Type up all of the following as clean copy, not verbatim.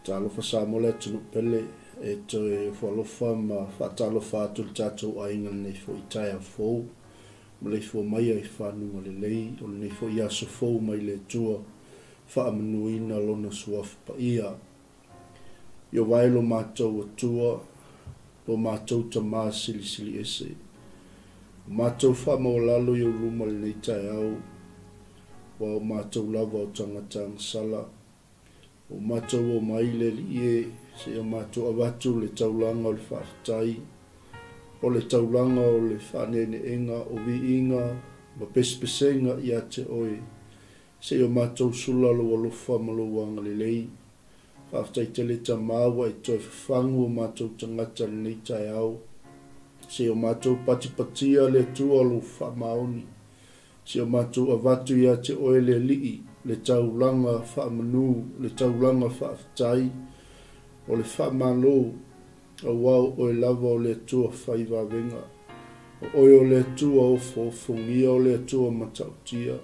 Talofa Samoa le atunuu pele, e toe ofo alofa ma faatalofa atu i le tatou aiga i lenei foi taeao fou, maleifua maia i fanuga lelei o lenei foi aso fou mai le Atua, faamanuina lona suafa paia. Ieova e lo matou Atua, lo matou Tama silisili ese, o matou faamaualalo i ou luma i lenei taeao, ua o matou lava o tagata agasala. Ua matou omai le Alii e, seia matou avatu le taulaga o le faafetai, o le taulaga o le faaneeneega, o viiga ma pesepesega ia te Oe, seia matou sula lou alofa ma lou agalelei. Faafetai tele Tama ua e toe fafagu o matou tagata i lenei taeao, seia o matou patipatia le Atua lou faamaoni, seia o matou avatu ia te Oe le Alii le taulaga faamanu, le taulaga faafetai, o le faamalo, aua o Oe lava o le Atua fai vavega, o Oe o le Atua ofoofogia, o le Atua matautia.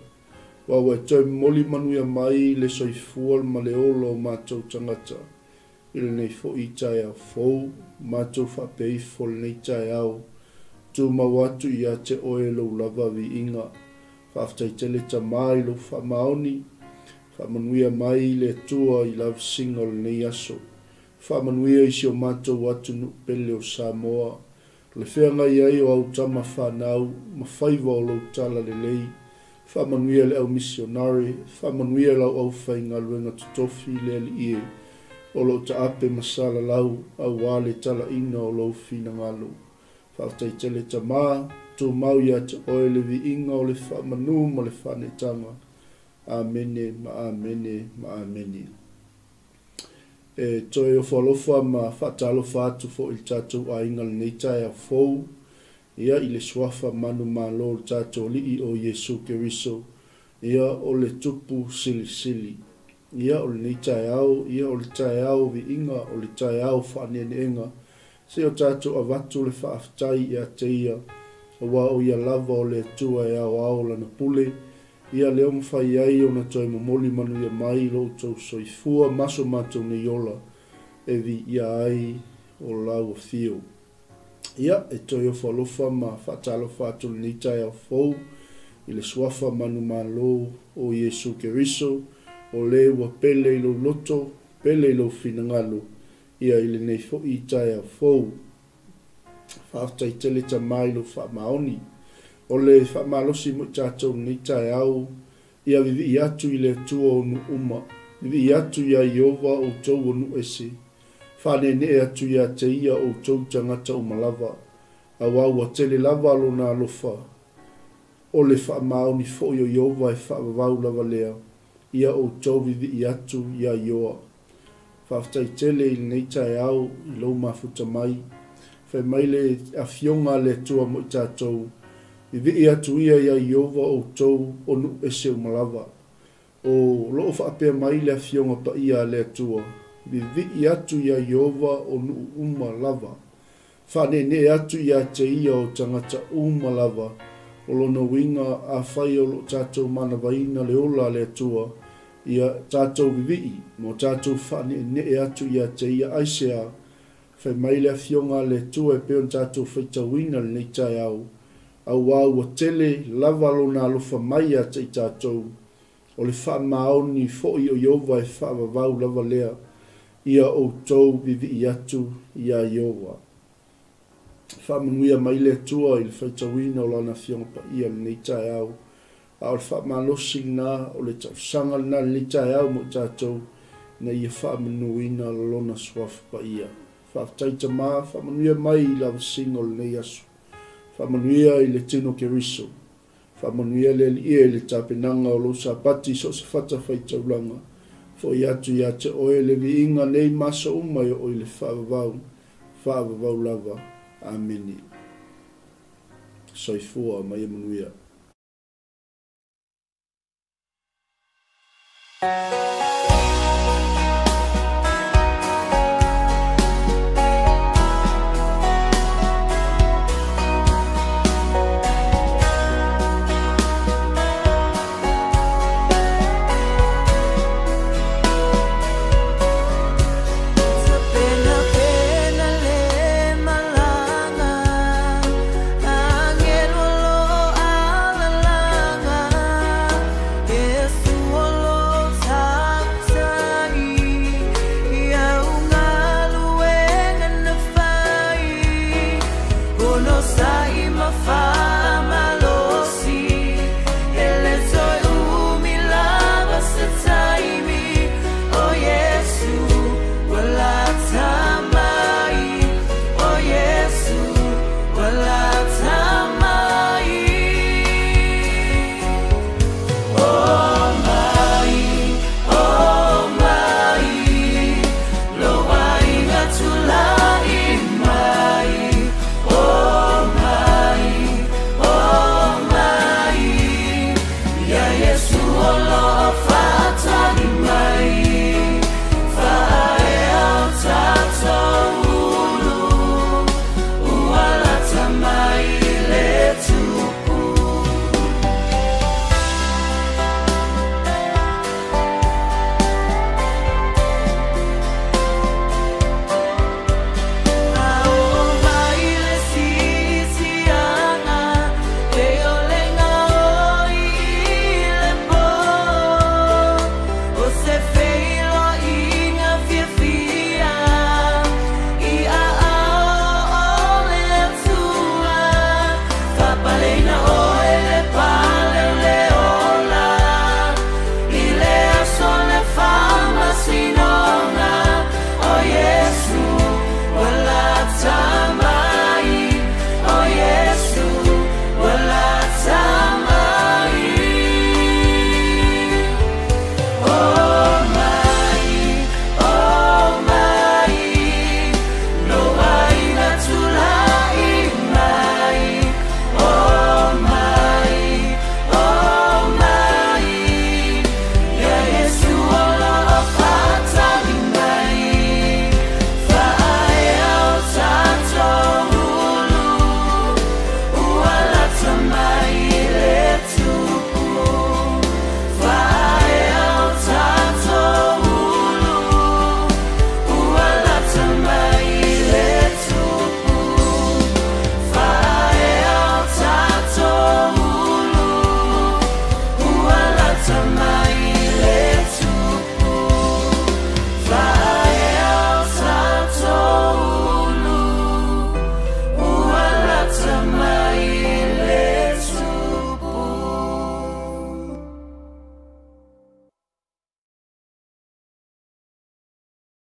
Aua ua e toe momoli manuia mai le soifua ma le ola o matou tagata i lenei foi taeao fou, matou faapea ifo i lenei taeao, tumau atu ia te Oe lou lava viiga. Faafetai tele Tama i lou faamaoni, faamanuia mai le Atua i lavasiga o lenei aso. Faamanuia i si o matou atunuu pele o Samoa, le feagai ai o au tama fanau ma faiva o lou talalelei. Faamanuia le au misionare, faamanuia lau aufaigaluega totofi le Alii e, o lo o taape ma salalau aua le talaina o lou finagalo. Faafetai tele Tama, tumau ia te Oe le viiga o le faamanu ma le faaneetaga. Amene ma amene ma amene. E toe ofo alofa ma faatalofa atu foi i le tatou aiga i lenei taeao fou, ia i le suafa manumalo o le tatou Alii o Iesu Keriso, ia o le Tupu Silisili. Ia o lenei taeao, ia o le taeao viiga, o le taeao faaneeneega, seia o tatou avatu le faafetai ia te Ia, aua o Ia lava o le Atua e aoao Lana pule, ia lea ua mafai ai ona toe momoli manuia mai lo outou soifua ma so matou nei ola e viia ai o lau afio. Ia, e toe ofo alofa ma faatalofa atu i lenei taeao fou i le suafa manumalo o Iesu Keriso, o le ua pele i lou loto, pele i lou finagalo, ia i lenei foi taeao fou. Faafetai tele Tama i lou faamaoni. O le faamalosi mo i tatou i lenei taeao, ia vivii atu i le Atua o nuu uma, vivii atu ia Ieova outou o nuu ese, faaneenee atu ia te Ia outou tagata uma lava, aua ua tele lava lona alofa, o le faamaoni foi o Ieova e faavavau lava lea, ia outou vivii atu ia Ioa. Faafetai tele i lenei taeao i lou mafuta mai. Fai mai le afioga a le Atua mo i tatou, vivii atu ia ia Ieova outou o nuu ese uma lava. O loo faapea mai le afioga paia a le Atua, vivii atu ia Ieova o nuu uma lava. Faaneenee atu ia te Ia o tagata uma lava, o lona uiga afai o loo tatou manavaina le ola a le Atua, ia tatou vivii ma tatou faaneenee atu ia te Ia. Aisea? Fai mai le afioga a le Atua e pei ona tatou faitauina i lenei taeao, aua ua tele lava lona alofa mai ia te i tatou, o le faamaoni foi o Ieova e faavavau lava lea, ia outou vivii atu ia Ieova. Faamanuia mai le Atua i le faitauina o Lana Afioga Paia i lenei taeao, a o le faamalosi lena, o le tausaga lena i lenei taeao mo i tatou, ina ia faamanuina Lona Suafa Paia. Faafetai Tama, faamanuia mai i lavasiga o lenei aso. Faamanuia i le tino Keriso. Faamanuia le Alii e i le tapenaga o lou Sapati i so o se fatafaitaulaga. Foi atu ia te Oe le viiga nei ma aso uma e oo i le faavavau, faavavau lava. Amene. Soifua ma ia manuia. Ola.